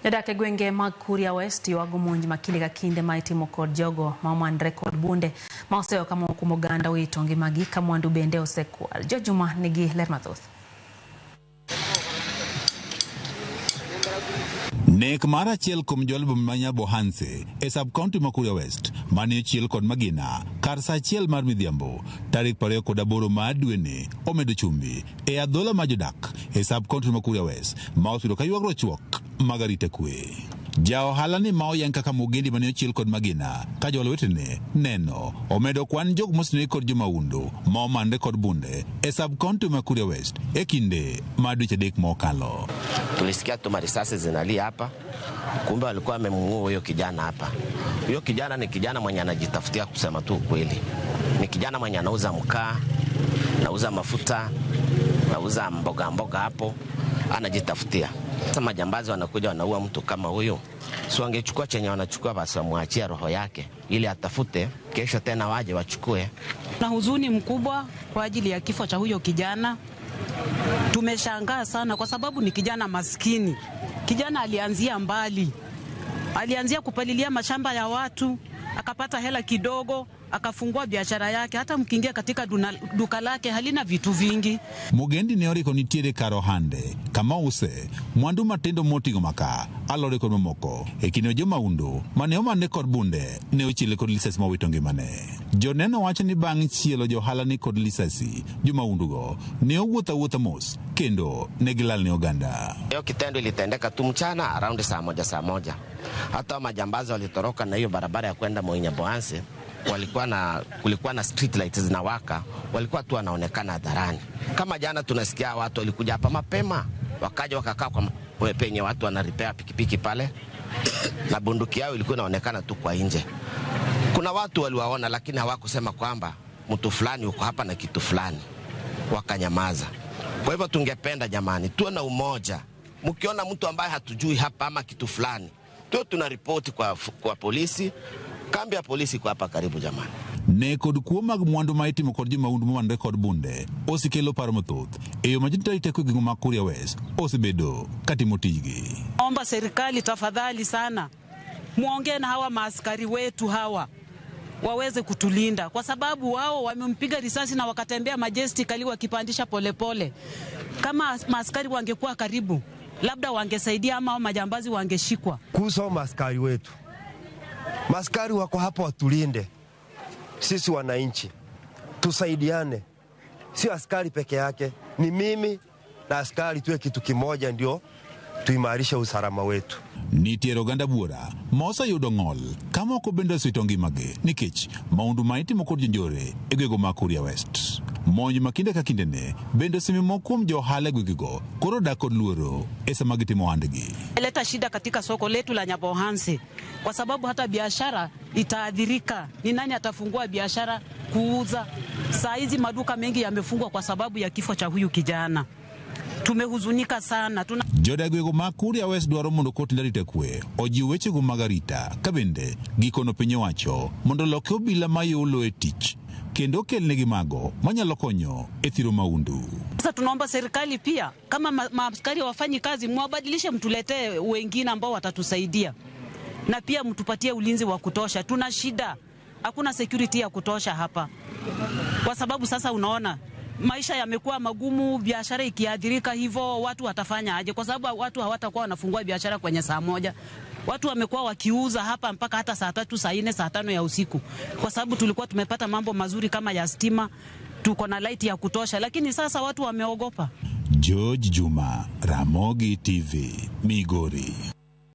Jodak e gwenge mag Kuria West ywago monj ma kinde ka kinde ma itimo kod jogo ma omanre kod bunde ma oseyo ka moko kuom oganda owito ngimagi ka mwandu bende osekwal. George Juma nigi ler mathoth. Nek mar achiel kuom jolbo ma Nyabohanse e sub-county ma Kuria West mane ochiel kod magina kar saa achiel mar midhiambo tarik 28 mar dweni omedo chumbi e adhola ma jodak e sub-county ma Kuria West ma oseyudo ka ywak rochruok mag arita kwe. Ja ohala ni ma oyang kaka Mugendi mane ochiel kod magina ka jowalo wetene neno omedo kwan jok moseneg kod jomahundu ma omanre kod bunde e sub-county ma Kuria West e kinde ma dweche 3 mokalo. Tulisikia tu marisasi zinalia hapa, kumbe walikuwa wamemuua huyo kijana hapa. Huyo kijana ni kijana mwenye anajitafutia, kusema tu ukweli. Ni kijana mwenye anauza mkaa, anauza mafuta, anauza mboga mboga hapo, anajitafutia. Sasa majambazi wanakuja wanaua mtu kama huyu. Si wangechukua chenye wanachukua basi wamwachie roho yake ili atafute kesho tena waje wachukue. Na huzuni mkubwa kwa ajili ya kifo cha huyo kijana. Tumeshangaa sana kwa sababu ni kijana maskini. Kijana alianzia mbali. Alianzia kupalilia mashamba ya watu, akapata hela kidogo, akafungua biashara yake. Hata mkiingia katika duka lake halina vitu vingi. Mugendi ne oriko nitiere kar ohande kama use mwandu matindo moting'o makaa, alode kod mamoko. E kinde jomahundu mane omane kod bunde ne ochiele kod lisasi mowito ngimane. Joneno wacho ni bang' chielo johala ni kod lisasi, jomahundugo ne owuotho awuotha mos kendo ne gilal ne oganda. Hiyo kitendo ilitendeka tu mchana around saa moja saa moja. Hata majambazi walitoroka na hiyo barabara ya kwenda Moi Nyabohanse, kulikuwa na street lights zinawaka, walikuwa tu wanaonekana hadharani. Kama jana tunasikia watu walikuja hapa mapema, wakaja wakakaa kwa penye watu wana repair pikipiki pale, na bunduki yao ilikuwa inaonekana tu kwa nje. Kuna watu waliwaona lakini hawakusema kwamba mtu fulani yuko hapa na kitu fulani, wakanyamaza. Kwa hivyo tungependa jamani, tuwe na umoja. Mkiona mtu ambaye hatujui hapa ama kitu fulani, tuwe tunaripoti kwa polisi. Kambi ya polisi kwa hapa karibu jamani. Ne kod kuo mag mwandu ma itimo kod jomahundu momanore kod bunde osekelo paro mathoth e yo ma jotend arita kwe e gwenge mag Kuria West osebedo katimo tijgi. Omba serikali tafadhali sana muongee na hawa maaskari wetu hawa waweze kutulinda, kwa sababu wao wamempiga risasi na wakatembea majestically wakipandisha polepole. Kama maaskari wangekuwa karibu labda wangesaidia ama majambazi wangeshikwa. Kuhusu maaskari wetu, maaskari wako hapo watulinde sisi wananchi, tusaidiane. Sio askari peke yake, ni mimi na askari tuwe kitu kimoja ndio tuimarishe usalama wetu. Nitiere oganda buora ma oseyudo ng'ol ka moko bende osewito ngimagi nikech maundu ma itimo kod jonjore e gwenge mag Kuria West. Monj ma kinde ka kindene bende osemiyo moko kuom jo ohala e gwengego koro dak kod luoro e sama gitimo ohandgi. Leta shida katika soko letu la Nyabohanse kwa sababu hata biashara itaathirika. Ni nani atafungua biashara kuuza? Saa hizi maduka mengi yamefungwa kwa sababu ya kifo cha huyu kijana. Tumehuzunika sana. Jodak gwego mag Kuria West dwaro mondo kot arita kwe ojiw wechego mag arita ka bende gikono piny owacho mondo oloke obila mayolo e tich kendo okelnegi mago manyalo konyo e thiro maundu. Sasa tunaomba serikali pia kama maaskari wafanyi kazi mwabadilishe, mtuletee wengine ambao watatusaidia na pia mtupatie ulinzi wa kutosha. Tuna shida, hakuna security ya kutosha hapa kwa sababu sasa unaona maisha yamekuwa magumu, biashara ikiathirika hivyo watu watafanya aje? Kwa sababu watu hawatakuwa wanafungua biashara kwenye saa moja. Watu wamekuwa wakiuza hapa mpaka hata saa 3, saa 4, saa 5 ya usiku, kwa sababu tulikuwa tumepata mambo mazuri kama ya stima, tuko na light ya kutosha, lakini sasa watu wameogopa. George Juma, Ramogi TV, Migori.